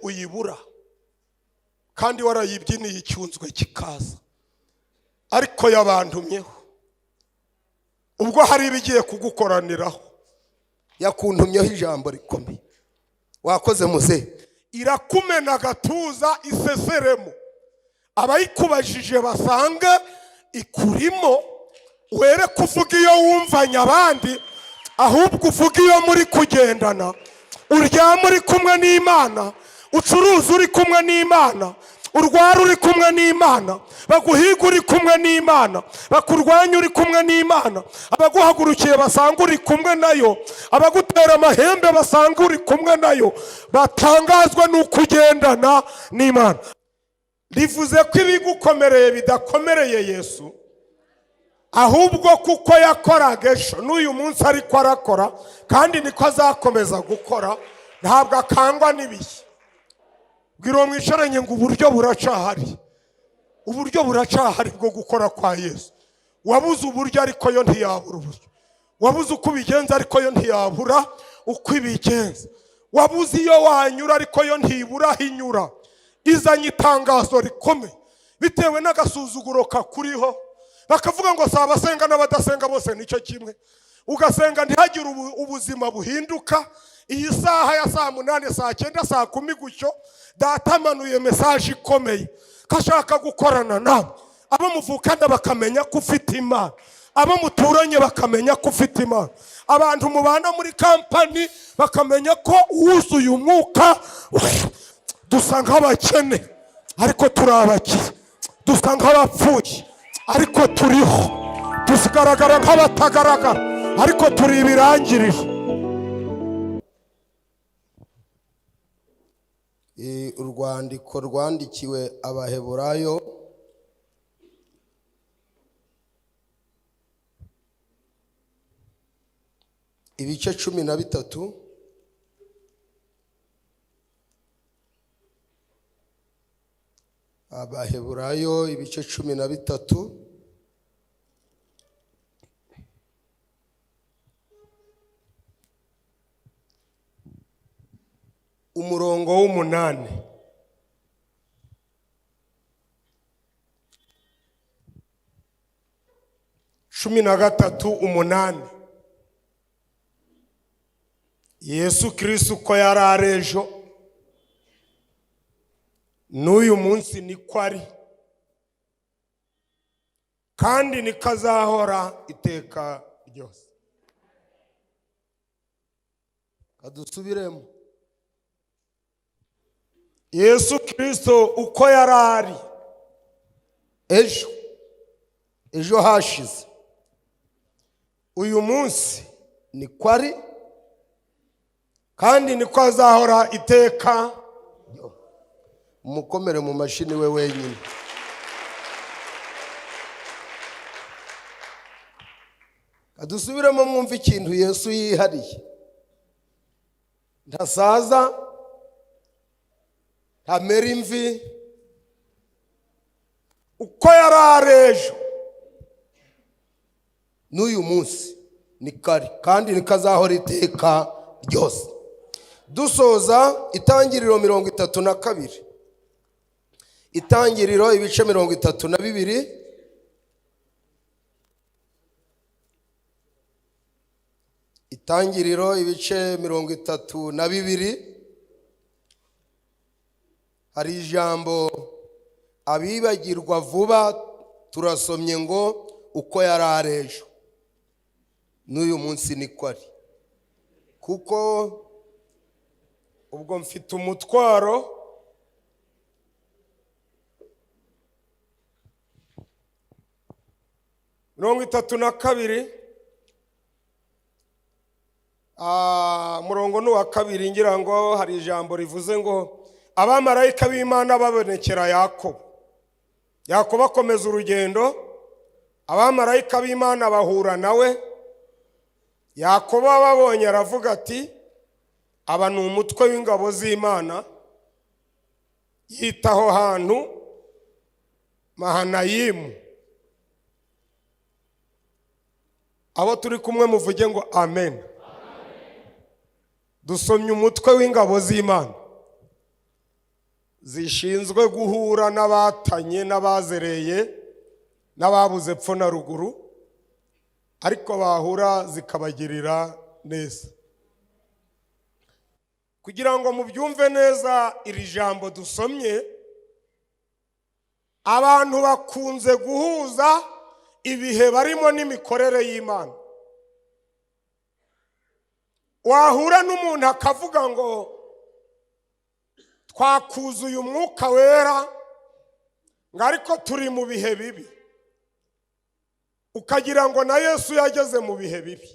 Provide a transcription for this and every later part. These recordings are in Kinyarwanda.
Uyibura kandi warayibyiniye, icyunzwe kikaza, ariko yabantumyeho. Ubwo hari ibigiye kugukoraniraho. Yakuntumyeho ijambo rikomeye. Wakoze, muze. Irakumena agatuza iseseremo, abayikubajije basange ikurimo. Were kuvuga iyo wumvanye abandi, ahubwo uvuga iyo muri kugendana. Uryama uri kumwe n'Imana, ucuruza uri kumwe n'Imana, urwara uri kumwe n'Imana, baguhiga uri kumwe n'Imana, bakurwanya uri kumwe n'Imana, abaguhagurukiye basanga uri kumwe nayo, abagutera amahembe basanga uri kumwe nayo, batangazwa n'uko ugendana n'Imana. Rivuze ko ibigukomereye bidakomereye Yesu, ahubwo kuko yakoraga ejo, n'uyu munsi ariko arakora, kandi niko azakomeza gukora. Ntabwo akangwa n'ibihe. Bwira uwo mwicaranye ngo uburyo buracahari, uburyo buracahari bwo gukora kwa Yesu. Wabuze uburyo, ariko yo ntiyabura uburyo. Wabuze uko ubigenza, ariko yo ntiyabura uko ibigenza. Wabuze iyo wanyura, ariko yo ntibura aho inyura. Izanye itangazo rikomeye bitewe n'agasuzuguro kakuriho, bakavuga ngo si abasenga n'abadasenga bose nicyo kimwe. Ugasenga ntihagire ubuzima buhinduka. Iyi saha ya saa 8, saa 9, saa 10 gutyo, Data amanuye message ikomeye ko ashaka gukorana nawe. Abo muvukana bakamenya ko ufite Imana, abo muturanye bakamenya ko ufite Imana, abantu mubana muri company bakamenya ko wuzuye umwuka. Dusa nk'abakene ariko turi abakire, dusa nk'abapfuye ariko turiho, tugaragara nk'abatagaragara ariko turi ibirangirire. Urwandiko rwandikiwe Abaheburayo, ibice 13. Abaheburayo ibice 13. Umurongo w'umunani. 13:8. Yesu Kirisitu uko yari ari ejo, n'uyu munsi niko ari, kandi niko azahora iteka ryose. Kadusubiremo. Yesu Kirisito uko yari ari ejo, ejo hashize, uyu munsi niko ari, kandi niko azahora iteka. Umukomere mu mashini we wenyine. Kadusubiremo mwumve ikintu Yesu yihariye. Ntasaza, ntamera imvi. Uko yari ari ejo, n'uyu munsi ni kare, kandi niko azahora iteka ryose. Dusoza, Itangiriro 32, Itangiriro ibice 32. Itangiriro ibice 32, hari ijambo abibagirwa vuba. Turasomye ngo uko yari ari ejo, n'uyu munsi niko ari, kuko Ubwo mfite umutwaro. 32, umurongo ni uwa kabiri ngira ngo. Hari ijambo rivuze ngo abamarayika b'Imana babonekera Yakobo. Yakobo akomeza urugendo, abamarayika b'Imana bahura nawe. Yakobo ababonye aravuga ati: "Aba ni umutwe w'ingabo z'Imana." Yita aho hantu Mahanayimu. Abo turi kumwe muvuge ngo amen. Dusomye umutwe w'ingabo z'Imana. Zishinzwe guhura n'abatanye n'abazereye n'ababuze epfo na ruguru, ariko bahura zikabagirira neza. Kugira ngo mubyumve neza, iri jambo dusomye, abantu bakunze guhuza ibihe barimo n'imikorere y'Imana. Wahura n'umuntu akavuga ngo twakuzuye Umwuka Wera, ngo ariko turi mu bihe bibi, ukagira ngo na Yesu yageze mu bihe bibi.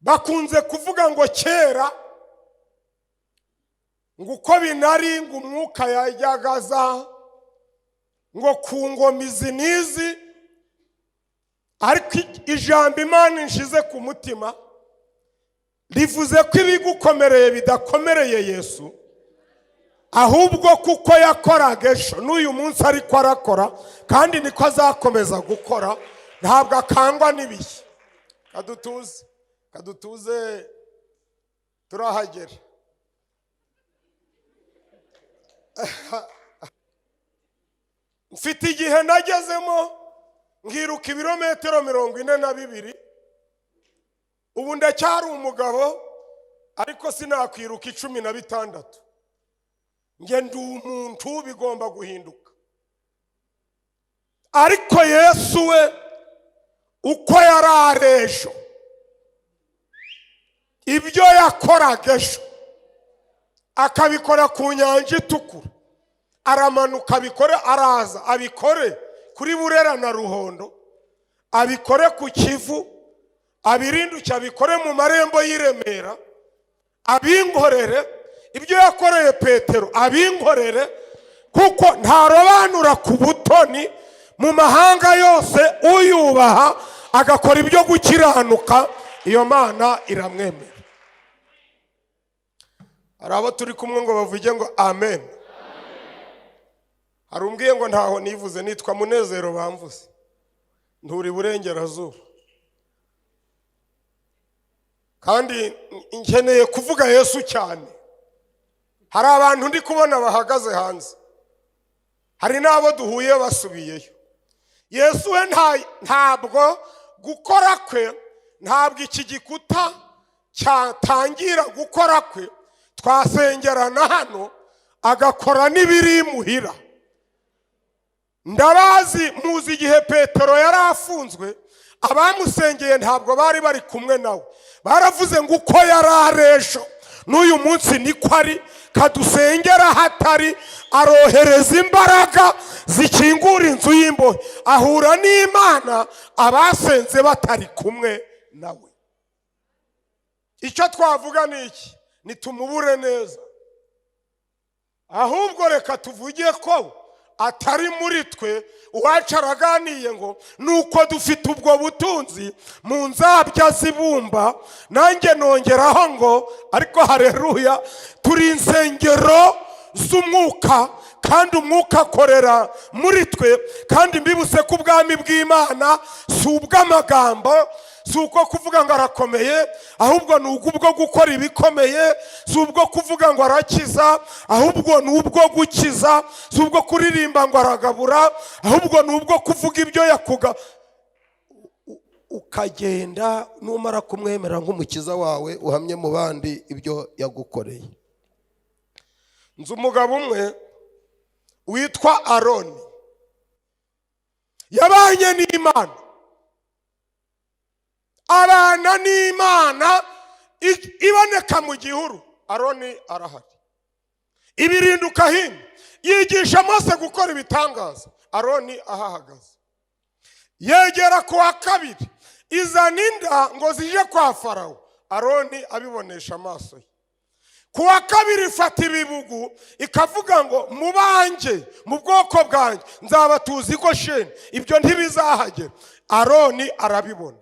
Bakunze kuvuga ngo kera ngo uko binari, ngo Umwuka yajyaga aza ngo ku ngoma izi n'izi, ariko ijambo Imana inshize ku mutima rivuze ko ibigukomereye bidakomereye Yesu, ahubwo kuko yakoraga ejo, n'uyu munsi ariko arakora, kandi niko azakomeza gukora. Ntabwo akangwa n'ibihe. Kadutuze, kadutuze, turahagera. Mfite igihe nagezemo nkiruka ibirometero 42. Ubu ndacyari umugabo, ariko sinakwiruka 16. Njye ndi umuntu, bigomba guhinduka. Ariko Yesu we, uko yari ari ejo, ibyo yakoraga ejo akabikora ku Nyanja Itukura, aramanuka abikore, araza abikore kuri Burera na Ruhondo, abikore ku Kivu, abirinduke, abikore mu marembo y'i Remera, abinkorere ibyo yakoreye Petero, abinkorere, kuko ntarobanura ku butoni. Mu mahanga yose uyubaha agakora ibyo gukiranuka, iyo Mana iramwemera. Hari abo turi kumwe ngo bavuge ngo amen? Hari umbwiye ngo ntaho nivuze. Nitwa Munezero, bamvuze nturi iburengerazuba, kandi nkeneye kuvuga Yesu cyane. Hari abantu ndi kubona bahagaze hanze, hari n'abo duhuye basubiyeyo. Yesu we ntabwo gukora kwe, ntabwo iki gikuta cyatangira gukora kwe. Twasengerana hano agakora n'ibiri imuhira. Ndabazi, muzi igihe Petero yari afunzwe, abamusengeye ntabwo bari bari kumwe nawe. Baravuze ngo uko yari ari ejo, n'uyu munsi niko ari. Kadusengera hatari, arohereza imbaraga zikingura inzu y'imbohe, ahura n'Imana abasenze batari kumwe nawe. Icyo twavuga ni iki? Nitumubure neza, ahubwo reka tuvuge ko atari muri twe. Uwacu araganiye ngo nuko dufite ubwo butunzi mu nzabya zibumba. Nanjye nongeraho ngo ariko hareruya, turi insengero z'umwuka, kandi Umwuka akorera muri twe. Kandi mbibutse ko ubwami bw'Imana si ubw'amagambo, si uko kuvuga ngo arakomeye, ahubwo ni ubwo gukora ibikomeye. Si ubwo kuvuga ngo arakiza, ahubwo ni ubwo gukiza. Si ubwo kuririmba ngo aragabura, ahubwo ni ubwo kuvuga ibyo yakuga ukagenda. Numara kumwemera nk'Umukiza wawe, uhamye mu bandi ibyo yagukoreye. Nzi umugabo umwe witwa Aroni, yabanye n'Imana, abana n'Imana iboneka mu gihuru. Aroni arahari. Ibirinduka hino, yigisha Mose gukora ibitangaza, Aroni ahahagaze. Yegera ku wa kabiri, izana inda ngo zije kwa Farawo, Aroni abibonesha amaso ye. Ku wa kabiri ifata ibibugu, ikavuga ngo mu banjye, mu bwoko bwanjye, nzabatuza i Gosheni, ibyo ntibizahagera, Aroni arabibona.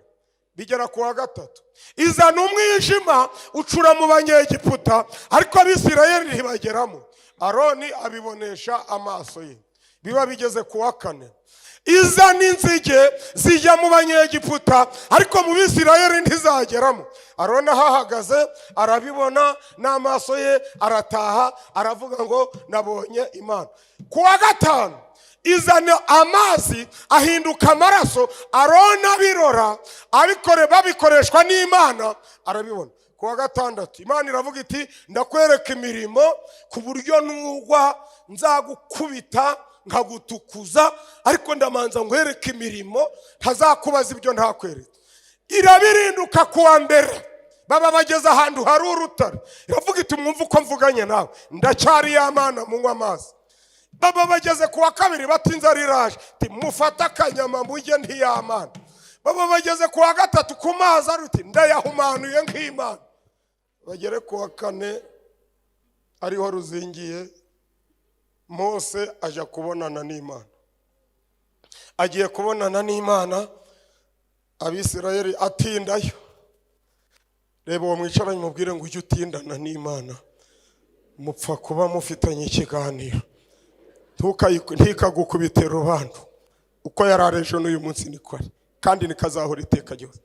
Bigera ku wa gatatu, izana umwijima ucura mu Banyegiputa, ariko Abisirayeli ntibageramo, Aroni abibonesha amaso ye. Biba bigeze ku wa kane. Izana inzige zijya mu Banyegiputa, ariko mu Bisirayeli ntizageramo. Aroni ahahagaze arabibona n'amaso ye, arataha aravuga ngo nabonye Imana. Ku wa gatanu izana amazi ahinduka amaraso, Aroni abirora, abikore babikoreshwa n'Imana, arabibona. Ku wa gatandatu Imana iravuga iti ndakwereka imirimo ku buryo nugwa nzagukubita nkagutukuza, ariko ndamanza nkwereke imirimo, ntazakubaza ibyo ntakwereka. Irabirinduka. Ku wa mbere baba bageze ahantu hari urutare, iravuga iti mwumve uko mvuganye nawe, ndacyari ya Mana, munywa amazi. Baba bageze ku wa kabiri, bati inzara iraje, ati mufate akanyama mujye, ntiyamana. Baba bageze ku wa gatatu ku mazi, aruti ndayahumanuye nk'Imana. Bagere ku wa kane ariho ruzingiye, Mose ajya kubonana n'Imana. Agiye kubonana n'Imana, Abisirayeli atindayo. Reba uwo mwicaranye mubwire ngo ujye utindana n'Imana, mupfa kuba mufitanye ikiganiro, ntikagukubite rubando. Uko yari ari ejo n'uyu munsi niko ari, kandi nikazahora iteka ryose.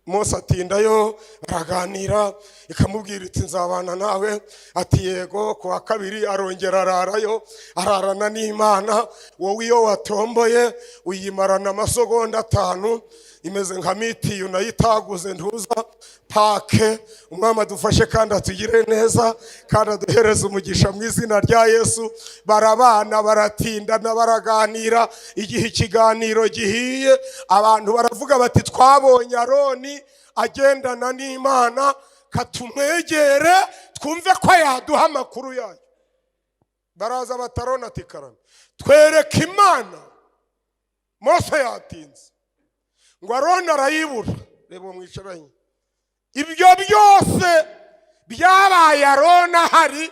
Mose atindayo, baraganira, ikamubwira iti nzabana nawe, ati yego. Ku wa kabiri arongera ararayo, ararana n'Imana. Wowe iyo watomboye uyimarana amasegonda 5, imeze nka mitiyu nayo itaguze ntuza pake. Umwami adufashe kandi atugire neza kandi aduhereze umugisha mu izina rya Yesu. Barabana, baratindana, baraganira. Igihe ikiganiro gihiye, abantu baravuga bati twabonye Aroni agendana n'Imana, katumwegere twumve ko yaduha amakuru yayo. Baraza batarona, ati karame, twereke Imana. Mose yatinze ngo Aroni arayibura. Reba uwo mwicaranye. Ibyo byose byabaye Aroni ahari,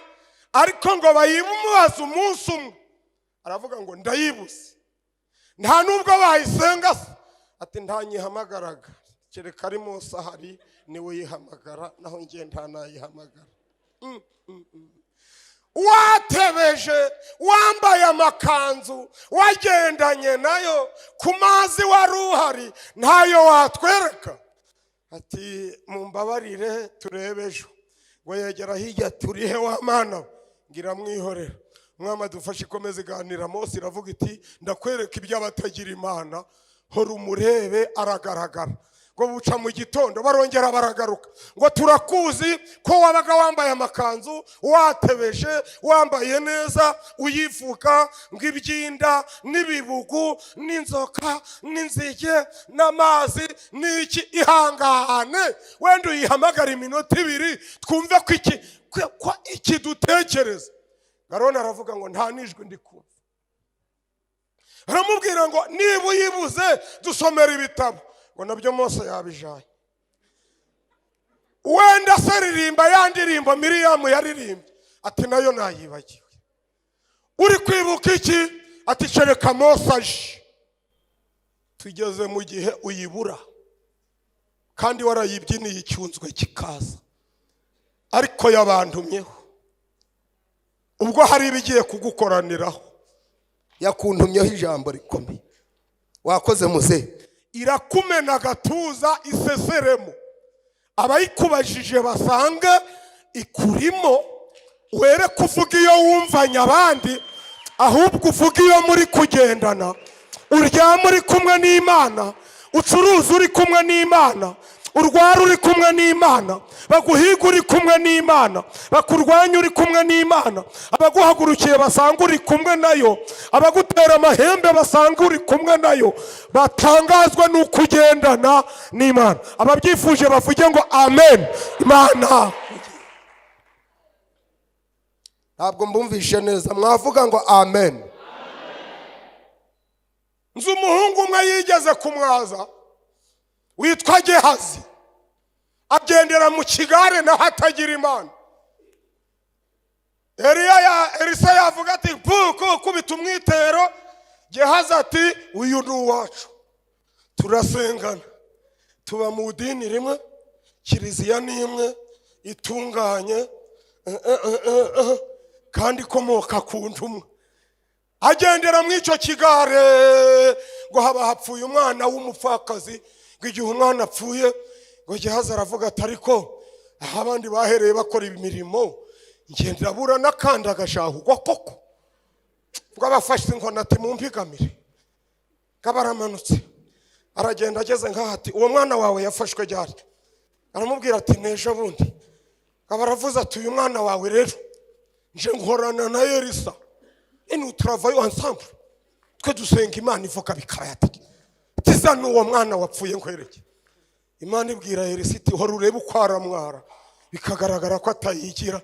ariko ngo bayimubaze umunsi umwe, aravuga ngo ndayibuze. Nta nubwo bayisenga se, ati ntanyihamagaraga, kereka ari Mose ahari niwe uyihamagara, naho ngiye ntanayihamagara. Watebeje, wambaye amakanzu, wagendanye nayo ku mazi, wari uhari, ntayo watwereka? Ati mumbabarire turebe ejo. Ngo yegera hirya, turihe wa Mana we? Ngira mwihorera. Umwami adufashe ikomeze iganira Mose, iravuga iti ndakwereka iby'abatagira Imana, hora umurebe aragaragara. Ngo buca mu gitondo barongera baragaruka ngo turakuzi ko wabaga wambaye amakanzu, watebeje, wambaye neza, uyivuga ngo ibyinda n'ibibugu n'inzoka n'inzige n'amazi n'iki. Ihangane wenda uyihamagara iminota 2 twumve ko iki ko iki dutekereza. Aroni aravuga ngo nta n'ijwi ndi kumva. Aramubwira ngo niba uyibuze dusomera ibitabo, ngo nabyo Mose yabijaye. Wenda se ririmba ya ndirimbo Miriyamu yaririmbye, ati nayo nayibagiwe. Uri kwibuka iki? Ati kereka Mose aje. Tugeze mu gihe uyibura kandi warayibyiniye, icyunzwe kikaza, ariko yabantumyeho ubwo hari ibigiye kugukoraniraho. Yakuntumyeho ijambo rikomeye, wakoze muze. Irakumena agatuza iseseremo, abayikubajije basange ikurimo. Were kuvuga iyo wumvanye abandi, ahubwo uvuga iyo muri kugendana. Uryama uri kumwe n'Imana, ucuruza uri kumwe n'Imana, urwara uri kumwe n'Imana, baguhiga uri kumwe n'Imana, bakurwanya uri kumwe n'Imana, abaguhagurukiye basanga uri kumwe nayo, abagutera amahembe basanga uri kumwe nayo, batangazwa n'uko ugendana n'Imana. Ababyifuje bavuge ngo amen. Imana. Ntabwo mbumvishe neza, mwavuga ngo amen. Nzi umuhungu umwe yigeze kumwaza witwa Gehazi, agendera mu kigare naho atagira Imana. Eliya ya Elisa yavuga ati puku kubita umwitero, Gehazi ati uyu ni uwacu, turasengana, tuba mu idini rimwe, kiliziya ni imwe itunganye, kandi ikomoka ku ntumwa. Agendera muri icyo kigare, ngo haba hapfuye umwana w'umupfakazi. Ngo igihe umwana apfuye, ngo Gehazi aravuga ati: "Ariko aho abandi bahereye bakora imirimo, njye ndabura n'akandi agashahugwa koko?" Ngo abafashe inkoni, ati: "Mumpigamire." Ngo baramanutse, aragenda, ageze nk'aho ati: "Uwo mwana wawe yafashwe ryari?" Aramubwira ati: "N'ejo bundi." Ngo baravuze ati: "Uyu mwana wawe rero, nje nkorana na Elisa, nous travaillons ensemble, twe dusenga Imana ivuga bikaba yategeka tiza n'uwo mwana wapfuye nkwereke." Imana ibwira Elisa iti: "Hora urebe uko aramwara bikagaragara ko atayigira."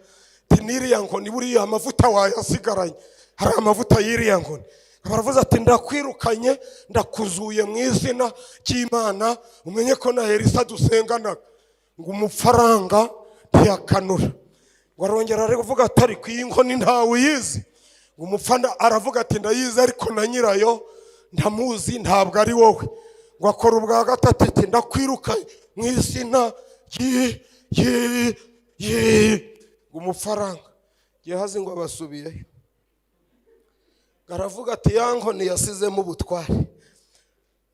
Ati: "N'iriya nkoni buriya amavuta wayasigaranye, hari amavuta y'iriya nkoni." Baravuze ati: "Ndakwirukanye, ndakuzuye mu izina ry'Imana, umenye ko na Elisa dusenganaga." Ngo umufaranga ntiyakanura. Ngo arongera aravuga ati: "Ariko iyi nkoni ntawe uyizi?" Ngo umupfana aravuga ati: "Ndayizi, ariko na nyirayo ndamuzi, ntabwo ari wowe." Ngo akora ubwa gatatu, ati: "Ndakwirukanye mu izina yi yi yi." Ngo umufaranga, Gehazi ngo abasubiyeyo, aravuga ati: "Ya nkoni yasizemo ubutware."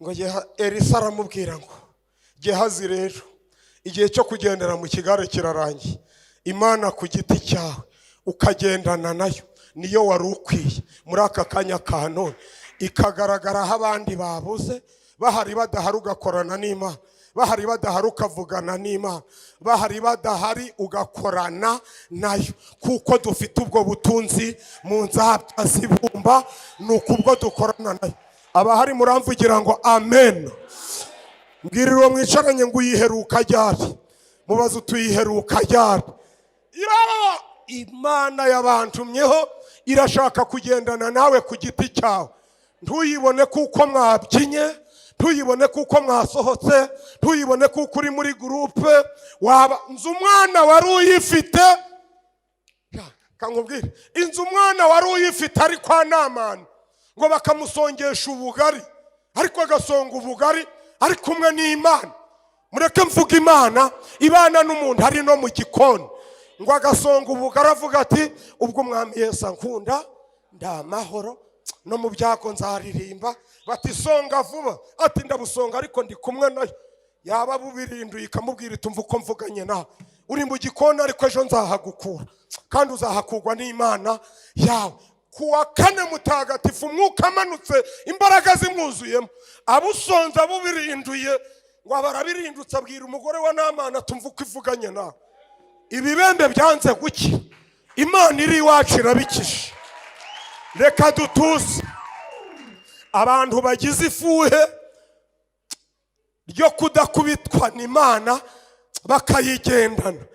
Ngo Elisa aramubwira ngo: "Gehazi rero, igihe cyo kugendera mu kigare kirarangiye. Imana ku giti cyawe ukagendana nayo niyo wari ukwiye muri aka kanya ka none, ikagaragara aho abandi babuze. Bahari badahari ugakorana n'Imana, bahari badahari ukavugana n'Imana, bahari badahari ugakorana nayo, kuko dufite ubwo butunzi mu nzabya zibumba, ni uko ubwo dukorana nayo." Abahari muramvugira ngo amen. Mbwirira uwo mwicaranye ngo: "Uyiheruka ryari?" Mubaze utuyiheruka ryari? Imana yabantumyeho, irashaka kugendana nawe ku giti cyawe. Ntuyibone kuko mwabyinnye, ntuyibone kuko mwasohotse, ntuyibone kuko uri muri groupe. Waba nzi umwana wari uyifite, kankubwire, inzu umwana wari uyifite ari kwa Namani, ngo bakamusongesha ubugari, ariko agasonga ubugari ari kumwe n'Imana. Mureke mvuga Imana ibana n'umuntu ari no mu gikoni. Ngo agasonga ubugari avuga ati: "Ubwo Umwami Yesu ankunda, ndamahoro, no mu byago nzaririmba." Bati: "Songa vuba." Ati: "Ndabusonga, ariko ndi kumwe nayo." Yaba bubirinduye, ikamubwira iti: "Umva uko mvuganye nawe, uri mu gikoni, ariko ejo nzahagukura, kandi uzahakurwa n'Imana yawe." Ku wa kane mutagatifu, umwuka amanutse, imbaraga zimwuzuyemo, abusonza bubirinduye, ngo aba arabirindutse, abwira umugore wa Namani ati: "Umva uko ivuganye nawe, ibibembe byanze gukira, Imana iri iwacu irabikije." Reka dutuze abantu bagize ifuhe ryo kudakubitwa n'Imana bakayigendana,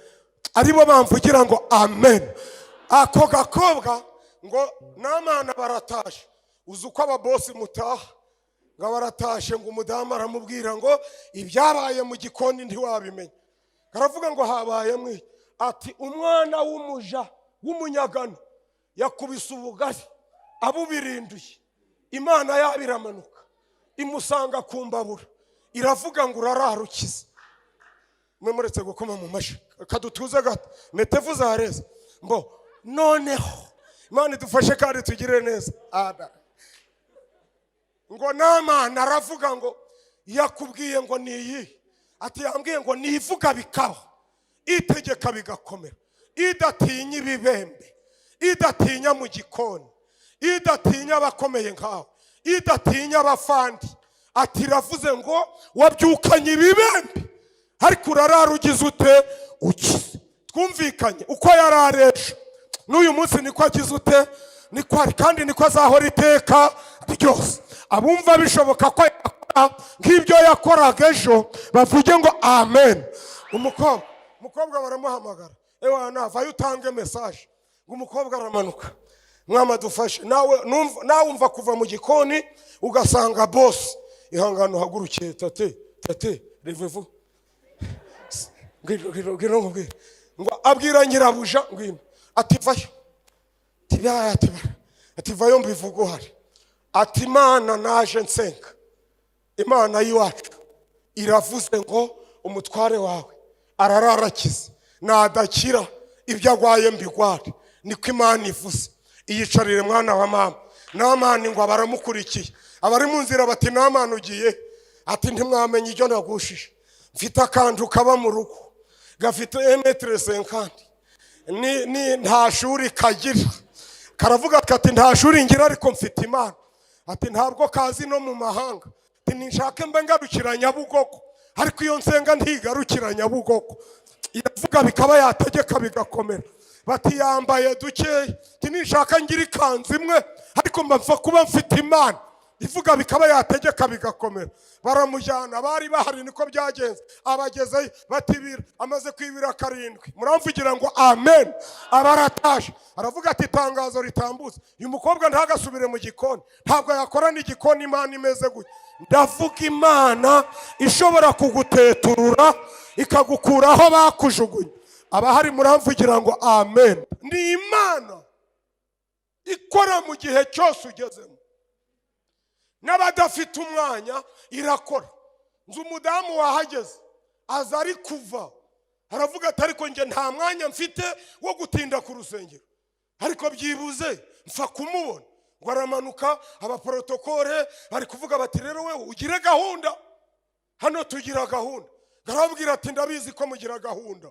aribo bamvugira ngo amen. Ako gakobwa, ngo Namana baratashe, uzi uko ababosi mutaha, ngo baratashe, ngo umudamu aramubwira ngo: "Ibyabaye mu gikoni ntiwabimenya." Aravuga ngo: "Habayemo iki?" Ati: "Umwana w'umuja w'umunyagano yakubise ubugari abubirinduye, Imana yabo iramanuka imusanga ku mbabura, iravuga ngo urarara ukize." Mwe muretse gukoma mu mashyi, kadutuze gato metevu zareze mbo. Noneho Imana idufashe kandi tugire neza. Ada. Ngo Namana aravuga ngo: "Yakubwiye ngo ni iyi?" Ati: "Yambwiye ngo nivuga bikaba, itegeka bigakomera, idatinya ibibembe, idatinya mu gikoni, idatinya abakomeye nkawe, idatinya abafandi." Ati: "Iravuze ngo wabyukanye ibibembe, ariko urarara ugize ute? Ukize." Twumvikanye, uko yari ari ejo n'uyu munsi niko agize ute? Niko ari, kandi niko azahora iteka ryose. Abumva bishoboka ko yakora nk'ibyo yakoraga ejo bavuge ngo amen. Umukobwa baramuhamagara: "Ewa, navayo utange message." Ngo umukobwa aramanuka. Mwama dufashe, nawe nawe umva kuva mu gikoni ugasanga boss. Ihangane uhagurukiye. Tate, tate, revevu, ngwino, ngwino, ngwino nkubwire. Ngo abwira nyirabuja: "Ngwino." Ati: "Vayo." Ati: "Baya." Ati: "Bara." Ati: "Vayo mbivuga uhari." Ati: "Imana naje nsenga, Imana y'iwacu iravuze ngo umutware wawe arararakize, nadakira ibyo arwaye mbigware, niko Imana ivuze." Iyicarire, mwana wa mama. Namani ngo baramukurikiye. Abari mu nzira bati: "Namani, ugiye?" Ati: "Ntimwamenye ibyo nagushije. Mfite akantu kaba mu rugo gafite 1,50 m, ni nta shuri kagira." Karavuga kati: "Nta shuri ngira, ariko mfite Imana." Ati: "Ntabwo kazi no mu mahanga." Ati: "Ninshake mbe ngarukira Nyabugogo, ariko iyo nsenga ntigarukira Nyabugogo. Iravuga bikaba, yategeka bigakomera." Bati: "Yambaye dukeya." Ati: "Ninshaka ngira ikanzu imwe, ariko mba mfa kuba mfite Imana ivuga bikaba, yategeka bigakomera." Baramujyana, bari bahari, niko byagenze. Abagezeyo batibira, amaze kwibira karindwi, muramvugira ngo amen. Aba arataje, aravuga ati: "Itangazo ritambutse, uyu mukobwa ntagasubire mu gikoni, ntabwo yakora n'igikoni Imana imeze gutya." Ndavuga Imana ishobora kuguteturura ikagukura aho bakujugunye. Abahari muramvugira ngo amen. Ni Imana ikora mu gihe cyose ugezemo, n'abadafite umwanya irakora. Nzi umudamu wahageze, aza ari kuva, aravuga ati: "Ariko njye nta mwanya mfite wo gutinda ku rusengero, ariko byibuze mfa kumubona." Ngo aramanuka, abaporotokore bari kuvuga bati: "Rero wewe ugire gahunda, hano tugira gahunda." Arababwira ati: "Ndabizi ko mugira gahunda,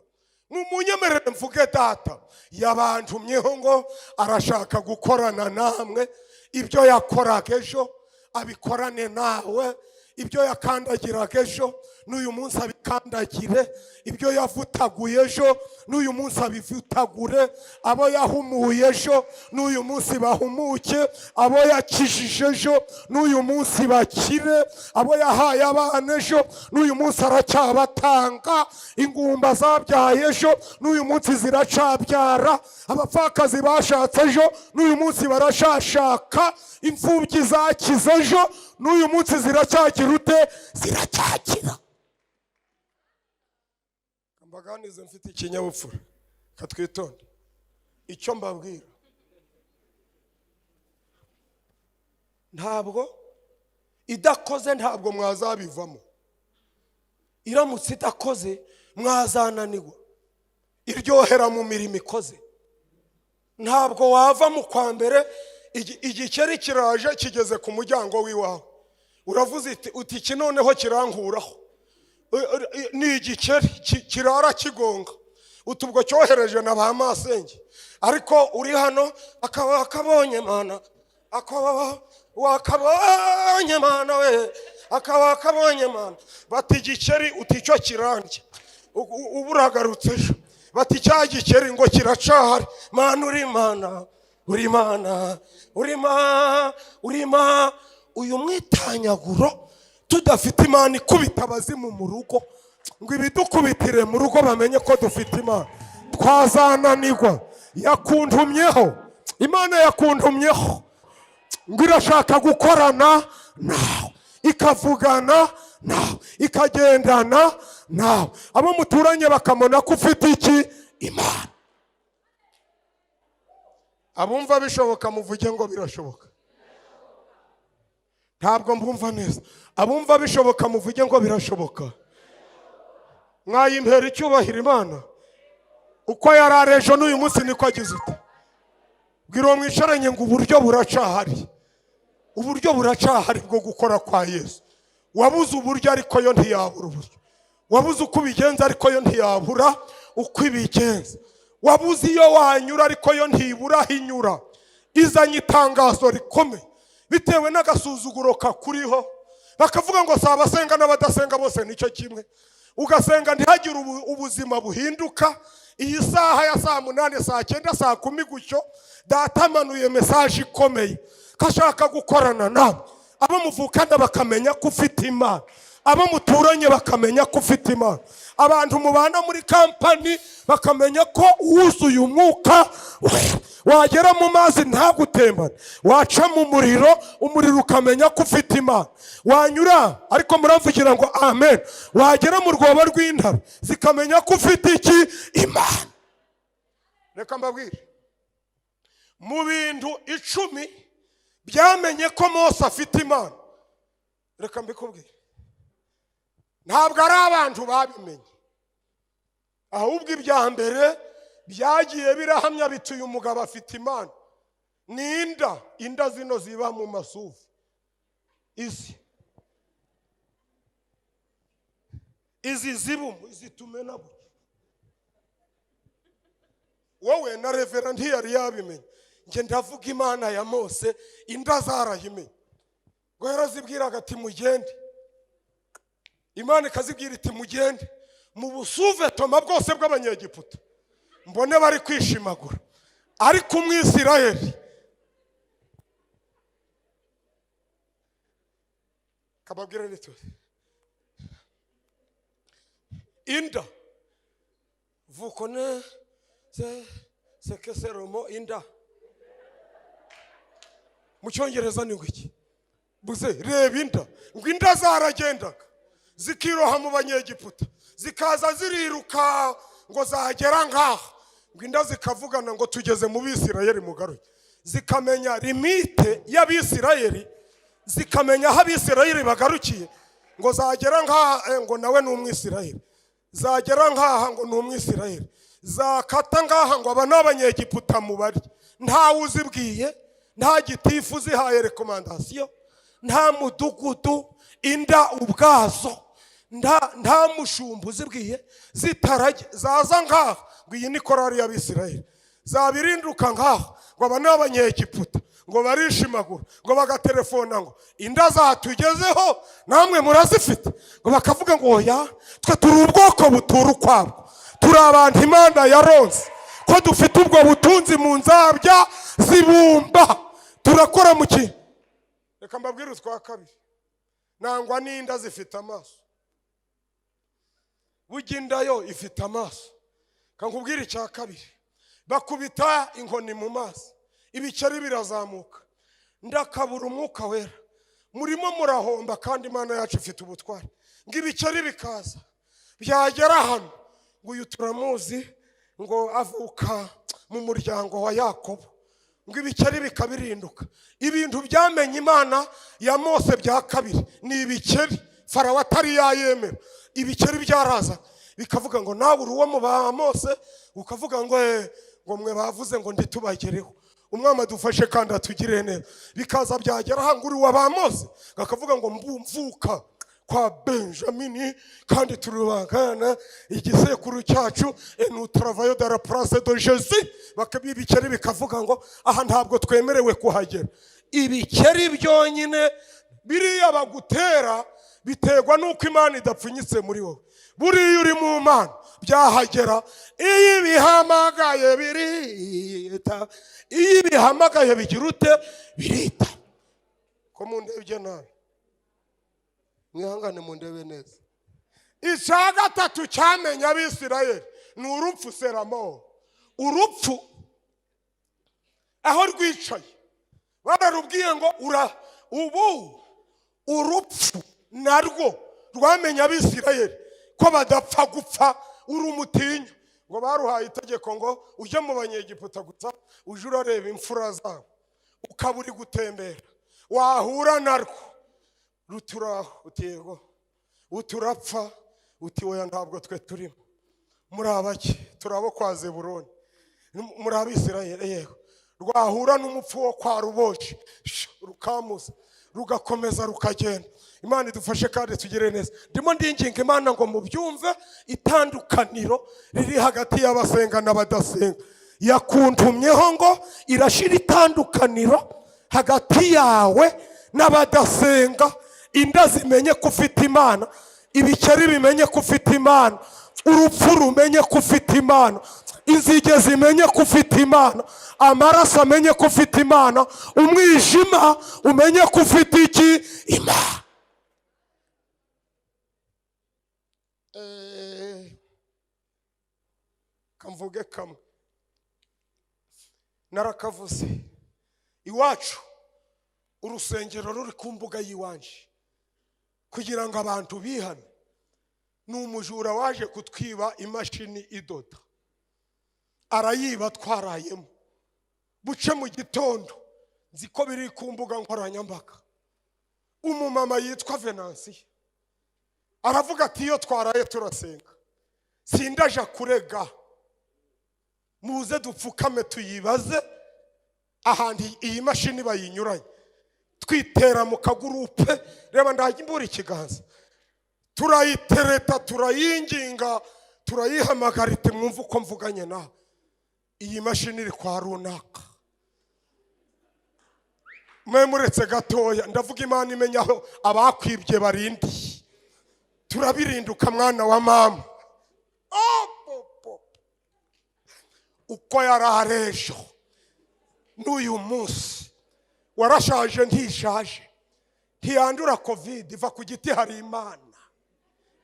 mumunyemerere mvuge. Data yabantumyeho ngo arashaka gukorana namwe. Ibyo yakoraga ejo abikorane nawe, ibyo yakandagiraga ejo n'uyu munsi abikandagire, ibyo yavutaguye ejo n'uyu munsi abivutagure, abo yahumuye ejo n'uyu munsi bahumuke, abo yakijije ejo n'uyu munsi bakire, abo yahaye abana ejo n'uyu munsi aracyabatanga, ingumba zabyaye ejo n'uyu munsi ziracabyara, abapfakazi bashatse ejo n'uyu munsi barashashaka, imfubyi zakize ejo n'uyu munsi ziracyagira ute? Ziracyakira." Mbaganize mfite ikinyabupfura, katwitonde. Icyo mbabwira, ntabwo idakoze ntabwo mwazabivamo. Iramutse idakoze mwazananirwa. Iryohera mu mirimo ikoze. Ntabwo wava mu kwa mbere, igikeri kiraje kigeze ku muryango w'iwawe, uravuze uti: "Iki noneho kirankuraho." Ni igikeri kirara kigonga, uti ubwo cyohereje na ba masenge. Ariko uri hano akaba akabonye Mana, akaba wakabonye Mana we, akaba akabonye Mana. Bati: "Igikeri," uti: "Icyo kirandya." Ubu uragarutse ejo, bati: "Cya gikeri ngo kiracahari." Mana, uri Mana, uri Mana, uri ma uri ma uyu mwitanyaguro, tudafite Imana ikubita abazimu mu rugo ngo ibidukubitire mu rugo bamenye ko dufite Imana, twazananirwa. Yakuntumyeho, Imana yakuntumyeho ngo irashaka gukorana nawe, ikavugana nawe, ikagendana nawe, abo muturanye bakamona ko ufite iki? Imana. Abumva bishoboka muvuge ngo birashoboka. Ntabwo mbumva neza. Abumva bishoboka muvuge ngo birashoboka. Mwayimpera icyubahiro Imana. Uko yari ari ejo n'uyu munsi niko agize ute. Bwira uwo mwicaranye ngo uburyo buracahari, uburyo buracahari bwo gukora kwa Yesu. Wabuze uburyo, ariko yo ntiyabura uburyo. Wabuze uko ubigenza, ariko yo ntiyabura uko ibigenza. Wabuze iyo wanyura, ariko yo ntibura aho inyura. Izanye itangazo rikomeye bitewe n'agasuzuguro kakuriho, bakavuga ngo si abasenga n'abadasenga bose nicyo kimwe. Ugasenga ntihagire ubuzima buhinduka. Iyi saha ya saa 8, saa 9, saa 10 gutyo, Data amanuye message ikomeye ko ashaka gukorana nawe, abo muvukana bakamenya ko ufite Imana, abo muturanye bakamenya ko ufite Imana, abantu mubana muri kampani bakamenya ko wuzuye Umwuka Wera. Wagera mu mazi ntagutembane, waca mu muriro, umuriro ukamenya ko ufite Imana, wanyura, ariko muravugira ngo amen, wagera mu rwobo rw'intare zikamenya ko ufite iki? Imana. Reka mbabwire, mu bintu 10 byamenye ko Mose afite Imana, reka mbikubwire, ntabwo ari abantu babimenye, ahubwo ibya mbere byagiye birahamya biti: "Uyu mugabo afite Imana." Ni inda, inda zino ziba mu masufu, izi zibumu, izi tumena gutya. Wowe na revera ntiyari yabimenya. Njye ndavuga Imana ya Mose, inda zarayimenya. Ngo yarazibwiraga ati: "Mugende." Imana ikazibwira iti: "Mugende mu busuvetoma bwose bw'Abanyegiputa, mbone bari kwishimagura, ariko Umwisirayeli." Kababwira nituze inda vukone se sekeseromo. Inda mu Cyongereza ni ngo iki? Buze reba inda. Ngo inda zaragendaga zikiroha mu Banyegiputa, zikaza ziriruka, ngo zagera nkaha, ngo inda zikavugana ngo: "Tugeze mu Bisirayeli, mugaruke." Zikamenya limite y'Abisirayeli, zikamenya aho Abisirayeli bagarukiye. Ngo zagera nkaha, ngo nawe ni Umwisirayeli. Zagera nkaha, ngo ni Umwisirayeli. Zakata ngaha, ngo aba ni Abanyegiputa mubari. Ntawe uzibwiye, nta gitifu uzihaye recommandation, nta mudugudu, inda ubwazo, nta mushumba uzibwiye. Zitarajya, zaza nkaha, ngo iyi ni korari y'Abisirayeli. Zabirinduka nkaha, ngo aba ni Abanyegiputa, ngo barishimagura. Ngo bagatelefona ngo: "Inda zatugezeho, namwe murazifite?" Ngo bakavuga ngo: "Oya, twe turi ubwoko butura ukwabwo, turi abantu Imana yaronse, ko dufite ubwo butunzi mu nzabya zibumba, turakora mu kintu." Reka mbabwire utwa kabiri. Nangwa n'inda zifite amaso. Burya inda yo ifite amaso. Kankubwire icya kabiri. Bakubita inkoni mu mazi, ibikeri birazamuka. Ndakabura Umwuka Wera, murimo murahomba, kandi Imana yacu ifite ubutware. Ngo ibikeri bikaza, byagera hano, ngo uyu turamuzi, ngo avuka mu muryango wa Yakobo. Ngo ibikeri bikabirinduka. Ibintu byamenye Imana ya Mose bya kabiri ni ibikeri. Farawo atari yayemera, ibikeri byaraza bikavuga ngo: "Nawe uri uwo mu ba Mose?" Ukavuga ngo: "Eh," ngo mwe bavuze ngo nditubagereho. Umwami adufashe kandi atugire neza. Bikaza, byagera aha, ngo: "Uri uwa ba Mose?" Bakavuga ngo: "Mvuka kwa Benjamini, kandi turubangana igisekuru cyacu, nous travaillons dans la place de Jésus." Ibikeri bikavuga ngo: "Aha ntabwo twemerewe kuhagera." Ibikeri byonyine, biriya bagutera biterwa n'uko Imana idapfunyitse muri wowe. Buriya uri mu Mana byahagera. Iyo ibihamagaye birita, iyo ibihamagaye bigira ute? Birita. Ko mundebye nabi? Mwihangane mundebe neza. Icya gatatu cyamenye Abisirayeli ni urupfu, seramo urupfu. Aho rwicaye bararubwiye ngo ura ubu. Urupfu narwo rwamenye Abisirayeli ko badapfa gupfa uri umutinya. Ngo baruhaye itegeko ngo: "Ujye mu Banyegiputa gusa, uje urareba imfura zabo, ukaba uri gutembera, wahura narwo ruturaho, uti yego, uturapfa, uti oya, ntabwo twe turimo. Muri abaki? Turi abo kwa Zeburoni. Muri Abisirayeli? Yego." Rwahura n'umupfu wo kwa Ruboshi, rukamuza, rugakomeza rukagenda. Imana idufashe kandi tugire neza. Ndimo ndinginga Imana ngo mubyumve, itandukaniro riri hagati y'abasenga n'abadasenga. Yakuntumyeho ngo irashira itandukaniro hagati yawe n'abadasenga. Inda zimenye ko ufite Imana, ibikeri bimenye ko ufite Imana, urupfu rumenye ko ufite Imana, inzige zimenye ko ufite Imana, amaraso amenye ko ufite Imana, umwijima umenye ko ufite iki? Imana. Kamvuge kamwe, narakavuze. Iwacu urusengero ruri ku mbuga y'iwanje, kugira ngo abantu bihane. Ni umujura waje kutwiba imashini idoda, arayiba twarayemo. Buce mu gitondo, nzi ko biri ku mbuga nkoranyambaga, umumama yitwa Venansiya aravuga ati: "Iyo twaraye turasenga, sindaja kurega, muze dupfukame tuyibaze." Ahantu iyi mashini bayinyuranye, twitera mu kagurupe. Reba, ndajya imbura ikiganza. Turayitereta, turayinginga, turayihamagara iti: "Mwumve uko mvuganye nawe, iyi mashini iri kwa runaka." Mwe muretse gatoya, ndavuga Imana imenya aho abakwibye barindiye. Turabirinduka, mwana wa mama. Oh, po, po. Uko yari ari ejo n'uyu munsi. Warashaje, ntishaje, ntiyandura COVID. Iva ku giti. Hari Imana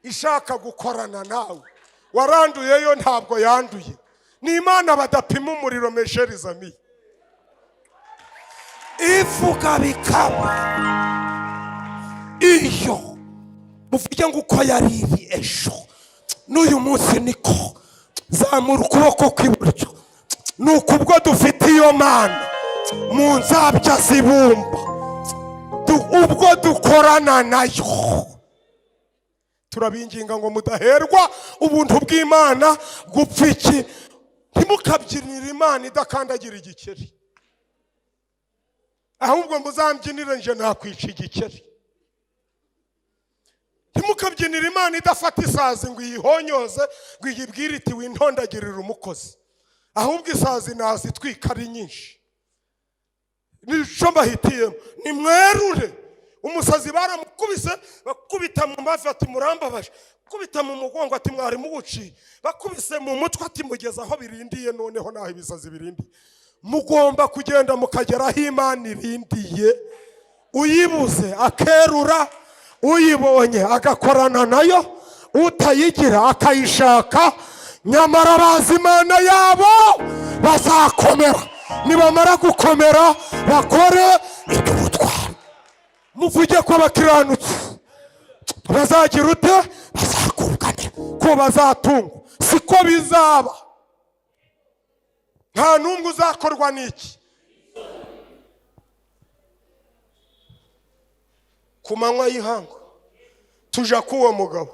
ishaka gukorana nawe. Waranduyeyo, ntabwo yanduye. Ni Imana badapima umuriro. Mes chers amis, ivuga bikaba. Iyo muvuge ngo uko yari iri ejo n'uyu munsi niko. Zamura ukuboko kw'iburyo. Ni uko ubwo dufite iyo Mana mu nzabya zibumba, ubwo dukorana nayo, turabinginga ngo mudaherwa ubuntu bw'Imana gupfa iki. Ntimukabyinire Imana idakandagira igikeri, ahubwo muzambyinire nje nakwica igikeri. Ntimukabyinire Imana idafata isazi ngo iyihonyoze, ngo iyibwire iti: "Wintondagirire umukozi." Ahubwo isazi nazitwika ari nyinshi. Nico mbahitiyemo, nimwerure. Umusazi baramukubise, bakubita mu mavi ati: "Murambabaje." Kubita mu mugongo ati: "Mwari muwuciye." Bakubise mu mutwe ati: "Mugeze aho birindiye." Noneho naho ibisazi birindiye, mugomba kugenda mukagera aho Imana irindiye. Uyibuze akerura, uyibonye agakorana nayo, utayigira akayishaka. Nyamara bazi Imana yabo bazakomera, nibamara gukomera bakore iby'ubutwari. Muvuge ko abakiranutsi bazagira ute? Bazagubwa neza, ko bazatungwa. Siko bizaba, nta n'umwe uzakorwa n'iki. Ku manywa y'ihangu tuja k'uwo mugabo,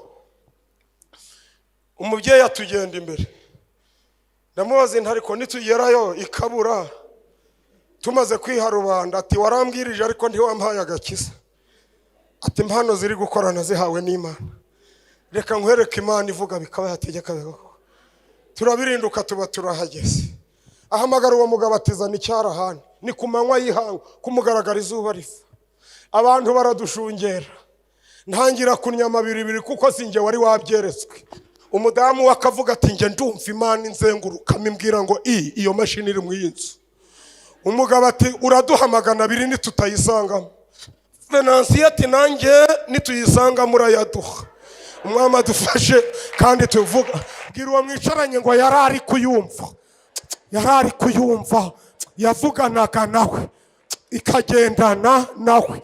umubyeyi atugenda imbere. Ndamubaza inti: "Ariko nitugerayo ikabura tumaze kwiha rubanda?" Ati: "Warambwirije ariko ntiwampaye agakiza." Ati: "Impano ziri gukorana zihawe n'Imana. Reka nkwereke Imana ivuga bikaba, yategeka bigakorwa." Turabirinduka, tuba turahageze. Ahamagara uwo mugabo atizana icyarahani. Ni ku manywa y'ihangu, kumugaragara, izuba riva, abantu baradushungera. Ntangira kunnyama biribiri kuko si njye wari wabyeretswe. Umudamu we akavuga ati: "Njye ndumva Imana inzengurukamo imbwira ngo iyo mashini iri mu iyi nzu." Umugabo ati: "Uraduha 200 nitutayisangamo." Venansiyo ati: "Nanjye nituyisangamo urayaduha." Umwami adufashe. Kandi tuvuga, bwira uwo mwicaranye ngo yari ari kuyumva, yari ari kuyumva, yavuganaga nawe, ikagendana nawe.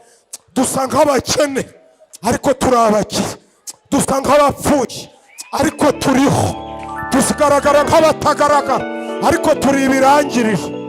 Dusa nk'abakene ariko turi abakire, dusa nk'abapfuye ariko turiho, tugaragara nk'abatagaragara ariko turi ibirangirire.